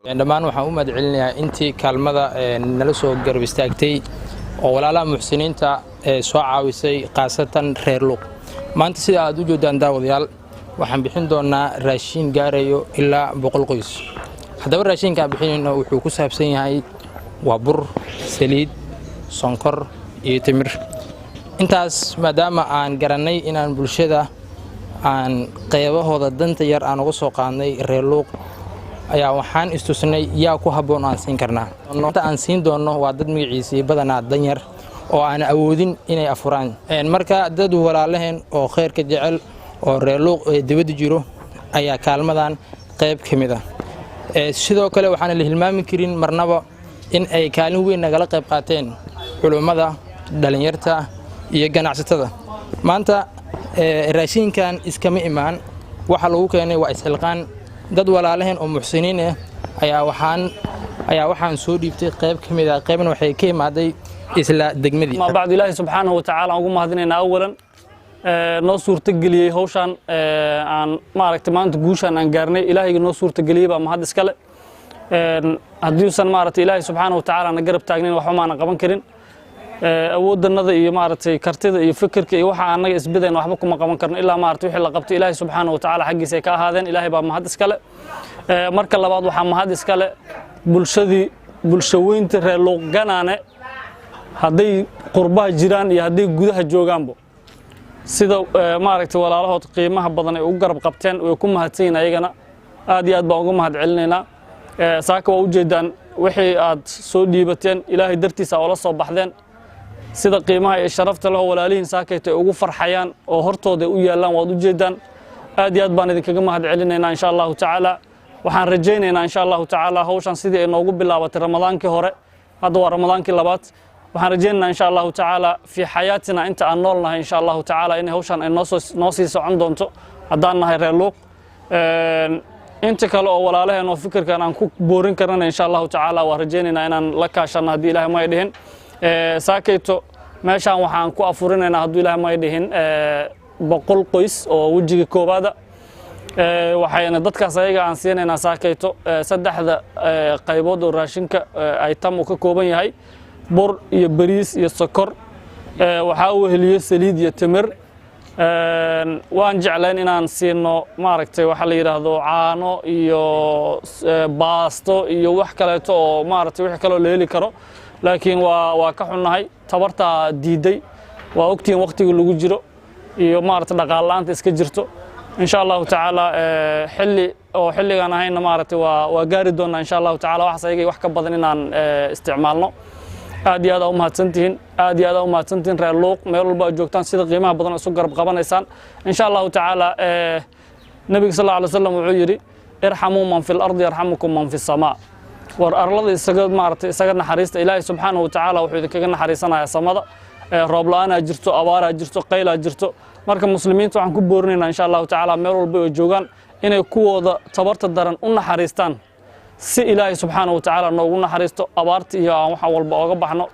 Dhammaan waxaan u mahad celinayaa intii kaalmada nala soo garab istaagtay oo walaalaha muxsiniinta ee soo caawisay, khaasatan reer Luuq. Maanta, sida aad u joodaan, daawadayaal, waxaan bixin doonaa raashiin gaarayo ilaa 100 qoys. Haddaba, raashinka aan bixinayno wuxuu ku saabsan yahay waa bur, saliid, sonkor iyo timir. Intaas maadaama aan garannay inaan bulshada aan qeybahooda danta yar aan uga soo qaadnay reer Luuq, ayaa waxaan istusnay yaa ku habboon aan siin karnaa. Inta aan siin doonno waa dad magaciisii badanaa danyar oo aan awoodin inay afuraan. Marka dad walaalaheen oo khayrka jecel oo reer Luuq ee dibadda jiro ayaa kaalmadan qayb ka mid ah. Sidoo kale, waxaana la hilmaami karin marnaba in ay kaalin weyn nagala qayb qaateen culummada, dhallinyarta iyo ganacsatada. Maanta raashinkan iskama imaan. Waxa lagu keenay waa isxilqaan. Dad walaalaheen oo muxsiniin ah ayaa waxaan soo dhiibtay qayb ka mid ah, qaybna waxay ka imaaday isla degmadii. ما بعد, Ilaahay subxaanahu watacaala aan ugu mahadinaynaa awalan noo suurtageliyey hawshaan aan maaragtay maanta guushaan aan gaarnay. Ilaahayga noo suurtageliyey baa mahad iskale. Haddiiusan maaragtay Ilaahay subxaanahu watacaala na garab taagnayn, waxba maanan qaban karin. Awooddanada iyo maaragtay kartida iyo fikirka iyo waxa annaga isbidayna waxba kuma qaban karno ilaa maaragtay wixii la qabtay Ilaahay subxaanahu watacaala xaggiisa ay ka ahaadeen. Ilaahay baa mahad iskale. Marka labaad, waxaa mahad iskale bulshadii, bulshaweynta reer Luuqganaane, hadday qurbaha jiraan iyo hadday gudaha joogaanba, sida maaragtay walaalahood qiimaha badan ay ugu garab qabteen. Way ku mahadsan yihin ayagana, aad iyo aad baan uga mahad celinaynaa. Saaka waa ujeedaan wixii aad soo dhiibateen, Ilaahay dartiisa oola soo baxdeen. Sida qiimaha iyo sharafta leho walaalihiin saakayto ay ugu farxayaan oo hortooda ay u yaallaan waad ujeedaan. Aad iyo aad baan idinkaga mahad celinaynaa. Insha Allahu tacaala, waxaan rajaynaynaa, insha Allahu tacaala, hawshan sidii ay noogu bilaabatay Ramadaankii hore, hadda waa Ramadaankii labaad. Waxaan rajaynaynaa, insha Allahu tacaala, fii xayaatina, inta aan nool nahay, insha Allahu tacaala, inay hawshan ay noosoo noo sii socon doonto haddaan nahay reer Luuq. Inta kale oo walaalaheen oo fikirkan aan ku boorin karnana, insha Allahu tacaala, waa rajaynaynaa inaan la kaashanno, haddii Ilahay may dhihin. Saakayto meeshaan waxaan ku afurinaynaa, hadduu Ilahay may dhihin, 100 qoys oo wejiga koowaada. Waxayna dadkaas ayaga aan siinaynaa saakayto saddexda qaybood oo raashinka ay tam uu ka kooban yahay: bur iyo bariis iyo sokor. Waxaa weheliyo saliid iyo timir. Waan jeclayn inaan siino maaragtay waxa la yidhaahdo caano iyo baasto iyo wax kaleeto oo maaragtay wixii kaloo la heli karo, laakiin waa ka xunnahay, tabartaa diiday. Waa ogtihiin waqtiga lagu jiro iyo maaragtay dhaqaal la'aanta iska jirto. Insha Allahu tacaala, xilli oo xilligaan ahayna maaragtay waa gaari doonaa, insha Allahu tacaala, waxaas ayaga wax ka badan inaan isticmaalno. Aad iyo aad aa u mahadsantihiin, aad iyo aad aa u mahadsantihiin, reer Luuq, meel walba aad joogtaan, sida qiimaha badan oo isu garab qabanaysaan. Insha Allahu tacaala, Nabiga sal alla alay slam wuxuu yidhi: "ارحموا من في الأرض يرحمكم من في السماء." War arlada isaga maaragtay isaga naxariista, Ilaahay subxaanahu watacaala wuxuu idinkaga naxariisanayaa samada. Roob la'aanaa jirto, abaaraa jirto, qaylaa jirto. Marka muslimiinta waxaan ku boorinaynaa, insha Allahu tacaala, meel walba ay joogaan inay kuwooda tabarta daran u naxariistaan, si Ilaahay subxaanahu watacaala noogu naxariisto, abaarta iyo aan waxa walba ooga baxno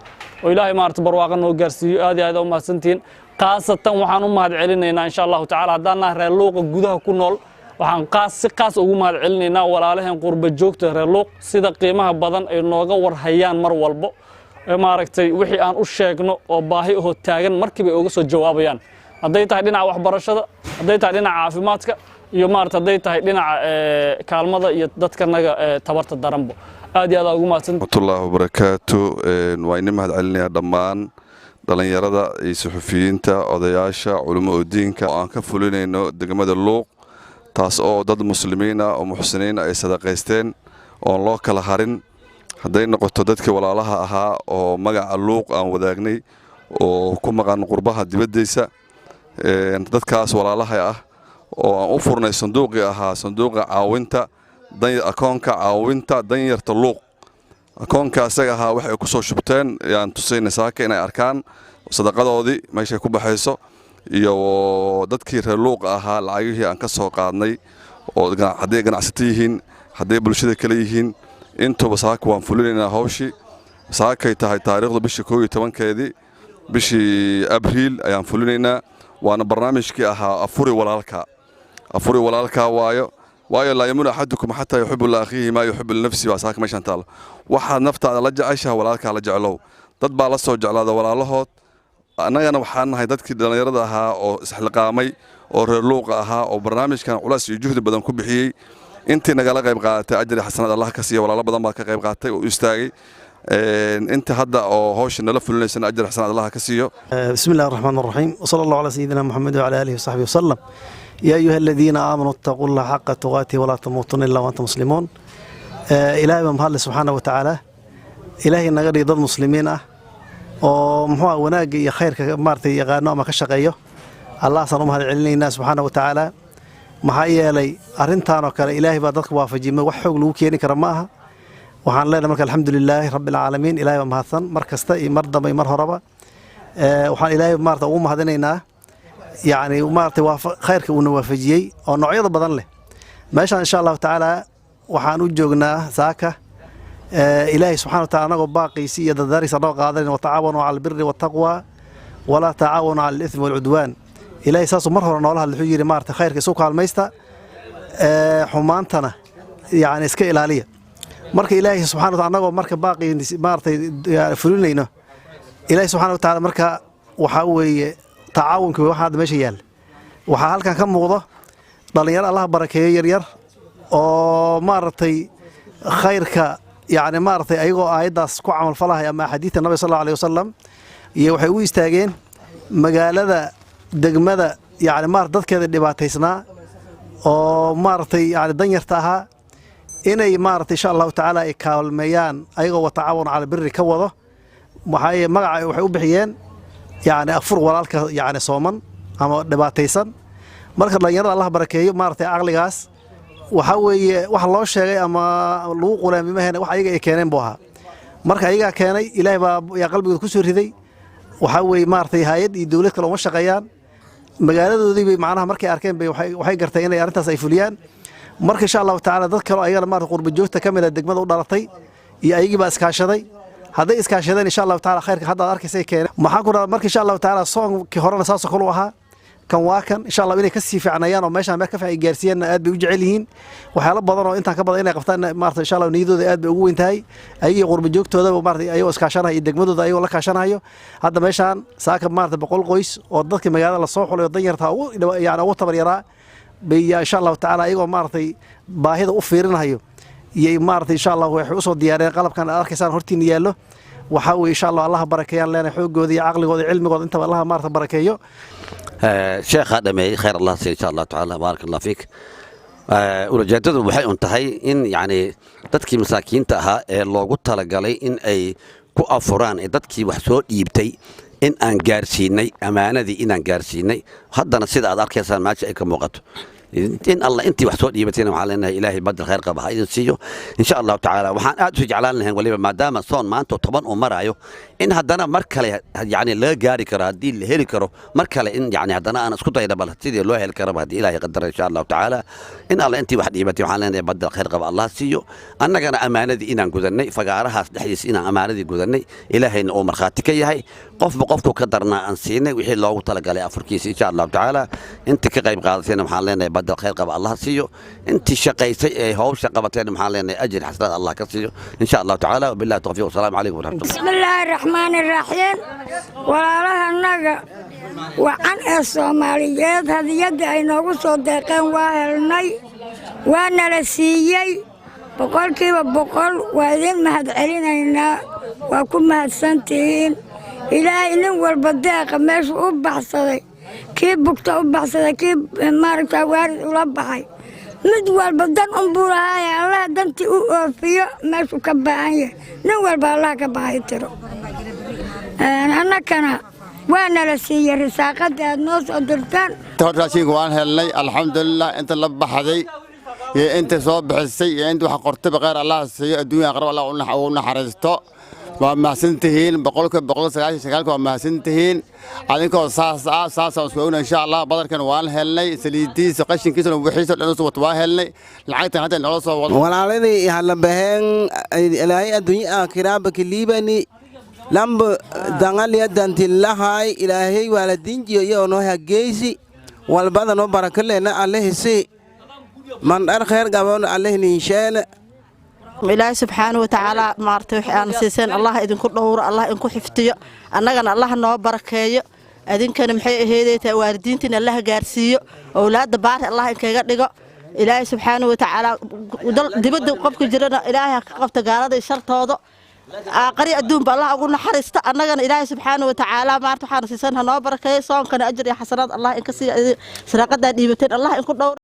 oo Ilaahay maarata barwaaqo noo gaarsiiyo. Aad iyo aad aa u mahadsantihiin. Khaasatan waxaan u mahad celinaynaa, insha Allahu tacaala, haddaan nahay reer Luuqa gudaha ku nool, waxaan qaas si qaas ugu mahad celinaynaa walaalaheen qurba joogta reer Luuq, sida qiimaha badan ay nooga warhayaan mar walbo. Maaragtay wixii aan u sheegno oo baahi ahoo taagan markiiba ay uga soo jawaabayaan, hadday tahay dhinaca waxbarashada, hadday tahay dhinaca caafimaadka iyo maarata hadday tahay dhinaca kaalmada iyo dadkanaga tabarta daranbo. Aad iyo aad aa ugu mahadsan. Raxmatullaahi wabarakaatu. Waa idin mahad celinayaa dhammaan dhallinyarada iyo suxufiyiinta, odayaasha, culimo diinka oo aan ka fulinayno degmada Luuq, taas oo dad muslimiin ah oo muxsiniin ay sadaqaysteen oon loo kala harin, hadday noqoto dadkii walaalaha ahaa oo magaca Luuq aan wadaagnay oo ku maqan qurbaha dibaddiisa, dadkaas walaalaha ah oo aan u furnay sanduuqii ahaa sanduuqa caawinta, akoonka caawinta danyarta Luuq. Akoonka isaga ahaa waxay ku soo shubteen yaan tusayna saaka inay arkaan sadaqadoodii meeshay ku baxayso, iyo dadkii reer Luuqa ahaa lacagihii aan ka soo qaadnay, oo hadday ganacsato yihiin, hadday bulshada kale yihiin, intuba saaka waan fulinaynaa hawshii. Saakay tahay taariikhdu bishii 11-keedii bishii Abriil ayaan fulinaynaa, waana barnaamijkii ahaa afuri walaalka, afuri walaalka waayo. Waayo لا يؤمن أحدكم حتى يحب لأخيه ما يحب لنفسه. Waa saaka meeshan taalo. Waxaad naftaada la jeceshaha walaalkaa la jeclow. Dad baa la soo jeclaada walaalahood. Annagana waxaan nahay dadkii dhallinyarada ahaa oo isxilqaamay oo reer Luuqa ahaa oo barnaamijkan culays iyo juhdi badan ku bixiyey. Intii nagala qayb qaadatay ajri xasanaad Allah ka siiya. Walaalo badan baa ka qayb qaatay oo u istaagay. Inta hadda oo hawsha nala fulinaysana ajri xasanaad Allah ka siiyo. بسم الله الرحمن الرحيم، وصلى الله على سيدنا محمد وعلى آله وصحبه وسلم. يا أيها الذين آمنوا اتقوا الله حق تقاته ولا تموتن إلا وأنتم مسلمون. Ilaahay baa mahadle subxaana wa tacaala. Ilaahay naga dhigi dad muslimiin ah oo muxuu ah wanaagga iyo khayrka maaragtay yaqaano ama ka shaqeeyo. Allahasaan u mahad celinaynaa subxaana wa tacaala. Maxaa yeelay arrintan oo kale Ilaahay baa dadka waafajiyay, wax xoog lagu keeni kara ma aha. Waxaan leenahay marka الحمد لله رب العالمين. Ilaahay baa mahadsan mar kasta iyo mar dambe iyo mar horeba. Waxaan Ilaahay maarata ugu mahadinaynaa yacni maaragtay khayrka uuna waafajiyey oo noocyada badan leh. Meeshaan insha Allahu tacaala waxaan u joognaa saaka Ilaahay subxana wa taala anagoo baaqiisi iyo dardaariisa anagoo qaadanayna: وتعاونوا على البر والتقوى ولا تعاونوا على الإثم والعدوان. Ilaahay saasuu mar hore noola hadlay. Wuxuu yidhi maarata khayrka isu kaalmaysta, xumaantana yacni iska ilaaliya. Marka Ilaahay subxana wa taala anagoo marka baaqii maaratay fulinayno, Ilaahay subxana wa taala marka waxaa weeye tacaawunka waxa hadda meesha yaalla. Waxaa halkan ka muuqdo dhallinyaro Allah barakeeyo yaryar oo maaragtay khayrka yacni maaragtay ayagoo aayaddaas ku camalfalahay ama axaadiidta Nabiga صلى الله عليه وسلم iyo waxay u istaageen magaalada degmada yacni maarata dadkeeda dhibaataysnaa oo maaragtay yacni danyarta ahaa inay maaragtay insha Allahu tacaala ay kaalmeeyaan ayagoo وتعاون على البر ka wado. Waxay magaca waxay u bixiyeen yacni afur walaalka yacni sooman ama dhibaataysan. Marka dhallinyarada Allah barakeeyo. Maaragtay caqligaas waxaa weeye wax loo sheegay ama lagu qulaamay maheen, wax ayaga ay keeneen buu ahaa. Marka ayagaa keenay, Ilaahay baa yaa qalbigooda ku soo riday. Waxaa weeye maaragtay hay'ad iyo dowlad kale uma shaqeeyaan. Magaaladoodii bay macnaha markay arkeen bay waxay gartay inay arrintaas ay fuliyaan. Marka insha Allahu tacaala dad kaleo ayagana maarata qurba joogta ka mid a degmada u dhalatay iyo ayagii baa iskaashaday. Hadday iskaashadeen insha Allahu taala khayrka hadda aad arkaysay keeneen. Maxaan ku dhahaa? Marka insha Allahu tacaala soonkii horena saasoo kale u ahaa, kan waa kan insha Allah inay kasii fiicnayaan oo meeshaan meel ka fiican ay gaarsiiyaan aad bay u jecel yihiin. Waxyaalo badan oo intaan ka badan inay qabtaan maarata insha Allah niyadooda aad bay ugu weyn tahay. Ayagii qurba joogtoodaba maarata ayagoo iskaashanaya iyo degmadooda ayagoo la kaashanayo. Hadda meeshaan saaka maarata 100 qoys oo dadka magaalada lasoo xulay oo danyarta ugu yani ugu tabar yaraa bay insha Allahu tacaala ayagoo maaragtay baahida u fiirinayo iyo maaragtay insha Allah waxay usoo diyaariyeen qalabkan aad arkaysaan hortiina yaallo. Waxaa weeye insha Allah Allaha barakeeyaan leenahay. Xoogooda iyo caqligooda iyo cilmigooda intaba Allaha maarata barakeeyo. Sheekhaa dhameeyey, khayr Allah siiyo insha Allahu tacaala. بارك الله فيك. Ulajeedadu waxay un tahay in yacni dadkii masaakiinta ahaa ee loogu talagalay in ay ku afuraan ee dadkii wax soo dhiibtay in aan gaarsiinay ammaanadii, inaan gaarsiinay. Haddana sida aad arkaysaan meesha ay ka muuqato, in Alla intii wax soo dhiibatayna waxaan leenahay Ilaahay badal khayr qaba ha idin siiyo insha Allahu tacaala. Waxaan aad u jeclaan lahayn waliba maadaama soon maanta 10 uu maraayo in haddana mar kale yani laga gaari karo, haddii la heli karo mar kale, in yani haddana aan isku dayna bal sidii loo heli karaba haddii Ilaahay qadara insha Allahu tacaala. In Alla intii wax dhiibatay waxaan leenahay badal khayr qaba Allah siiyo. Annagana ammaanadii inaan gudannay, fagaarahaas dhexdiisa inaan ammaanadii gudannay, Ilaahayna uu markhaati ka yahay. Qofba qofku ka darnaa aan siinay wixii loogu talagalay afurkiisa insha Allahu tacaala. Intii ka qayb qaadatayna waxaan leenahay badal khayr qaba Allah siiyo. Intii shaqaysay ee hawsha qabatayna waxaan leenahay ajri xasanaad Allah ka siiyo insha Allahu tacaala. وبالله التوفيق، والسلام عليكم ورحمة الله. بسم الله الرحمن الرحيم. Walaalahanaga wacan ee Soomaaliyeed hadiyadda ay noogu soo deeqeen waa helnay, waanala siiyey 100%. Waa idin mahad celinaynaa, waa ku mahadsantihiin. Ilaahay nin walba deeqa meeshuu u baxsaday, kii bugta u baxsaday, kii maaragta waarid ula baxay, mid walba dan unbuu lahaaya, Allah dantii u oofiyo. Meeshuu ka baahan yahay nin walba Allah ka baahi tiro. Annakana waa nala siiyey risaaqadda aad noo soo dirtaan. Raashinka waan helnay, alxamdulilah. Inta la baxday iyo inta soo bixisay iyo inta wax qortayba khayr Allah siiyo, adduunya aqrab Allah ugu naxariisto. Waa mahadsantihiin, 199% waa mahadsantihiin. Adinkoo saas ah saasaan isku ogna insha Allah. Badarkan waan helnay, saliidiisa, qashinkiisa, wixiisa dhan usoo wata waa helnay. Lacagtan hadda noola soo wado. Walaaladii halabaheen Ilaahay adduunya aakhiraaba kaliibani lamba dangalia dantilahay. Ilaahay waaladinjiyo iyo noo hageysi walbada noo barakalena. Alle hese. Mandhar kheer gaboona Alleh niinsheene. Ilaahay subxaana wa tacaala maartay wixii aan siiseen Allah idinku dhowro, Allah idinku xiftiyo, annagana Allah noo barakeeyo. Adinkana maxay aheedeytaa waalidiintiina Allah gaarsiiyo, owlaadda baari Allah inkaga dhigo. Ilaahay subxaana wa tacaala dibadda qofka jirana Ilaahay ha ka qabta gaalada iyo shartooda, aaqari adduunba Allah ugu naxariista. Annagana Ilaahay subxaana wa tacaala maarta waxaana siisan ha noo barakeeyo, soonkana ajir iyo xasanaad Allah inka siiyo, sadaaqadaa dhiibateen Allah inku dhowro.